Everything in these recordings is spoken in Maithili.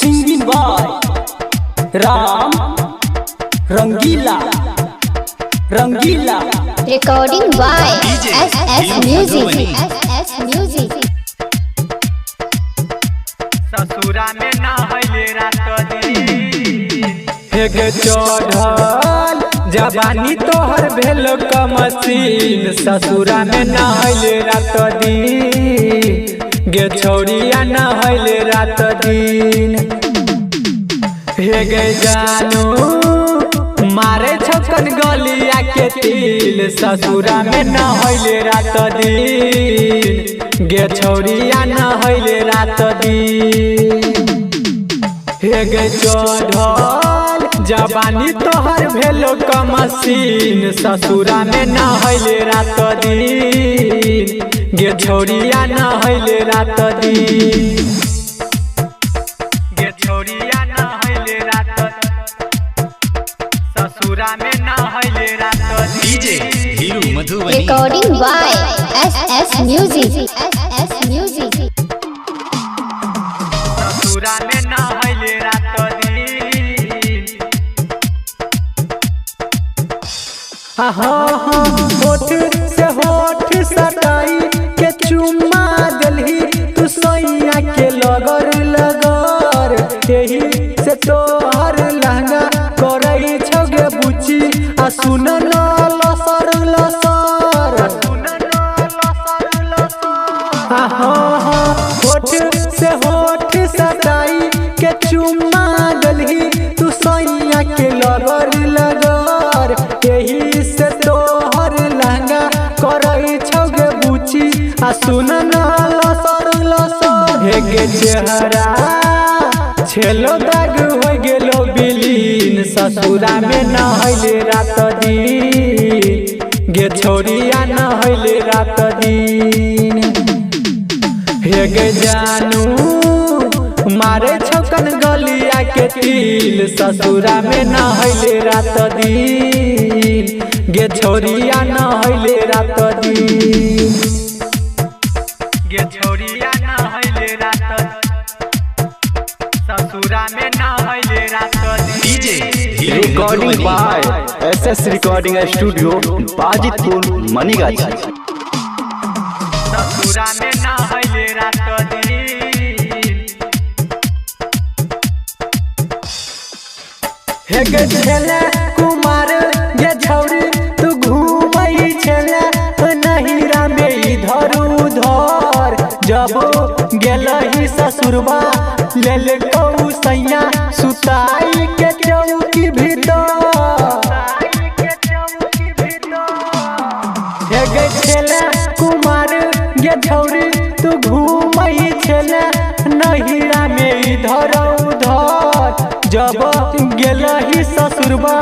Singing by Ram Rangila Rangila. Recording by DJ S S Hiru Music. Madhubani. S S Music. ससुरा में नहैले रात दिन। हेग चढ़ल जवानी तोहर भेल कमसीन, ससुरा में नहैले रात दिन, गे छौरिया नहैले रात दिन। हे गे जानू मारे छकन गलिया के तिल, ससुरा में नहैले रात दिन, गे छौरिया नहैले रात दिन। हे गे चढ़ल जवानी तोहर भेलो कमसीन, ससुरा में नहैले रात दिन, गे छौरिया नहैले रात दिन। गे छौरिया नहैले रात, ससुरा में नहैले रात दिन। DJ Hiru Madhubani. Recording by S S Music. S S Music. ससुरा में नहैले रात दिन। हाँ, होठ से होठ सटाई के चुम्मा देलही तू सैया के लगर लगर, एही से तोहर लहंगा करई छौगे बुची आ सुन न लसर लसर। हाँ, होठ से होठ सटाई के चुम्मा देलही तू सैया के लगर लगर, एही से तोहर लहंगा करई छौगे बुची आ सुन न लसर लसर। हे गे चेहरा छेलो दाग हो गेलो बिलीन, ससुरा में नहैले रात दिन, गे छौरिया नहैले रात दिन। हे गे जानू मारे छौकन गलिया के तिल, ससुरा में नहैले रात दिन, गे छौरिया नहैले रात दिन। गे छौरिया नहैले रात, ससुरा में नहैले रात दिन। DJ Hiru Recording Madhubani. by SS Recording Studio, Bajitpur, Manigachi. ससुरा में नहैले रात दिन। हे गे छेला कुमार गे छौरी तू घूमई छेला नहिरा में इधर उधर, जब गेलही ससुरबा लेल कौ सैया सुताई के चौकी भीतर। हे गे छेला कुमार गे छौरी तू घूमई छेला नहिरा में इधर उधर, जब गेलही ससुरबा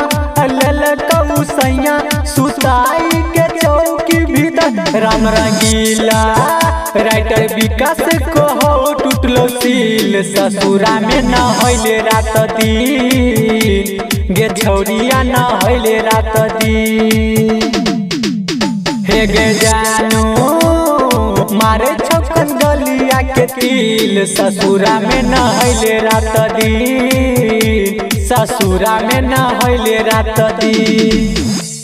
लेल कौ सैया सुताई के चौकी भीतर। राम रंगीला राइटर विकास को हो टूटलो सील, ससुरा में नहैले रात दिन, गे छौरिया नहैले रात दिन। हे गे जानू मारे छौकन गलिया के तिल, ससुरा में नहैले रात दिन, ससुरा में नहैले रात दिन।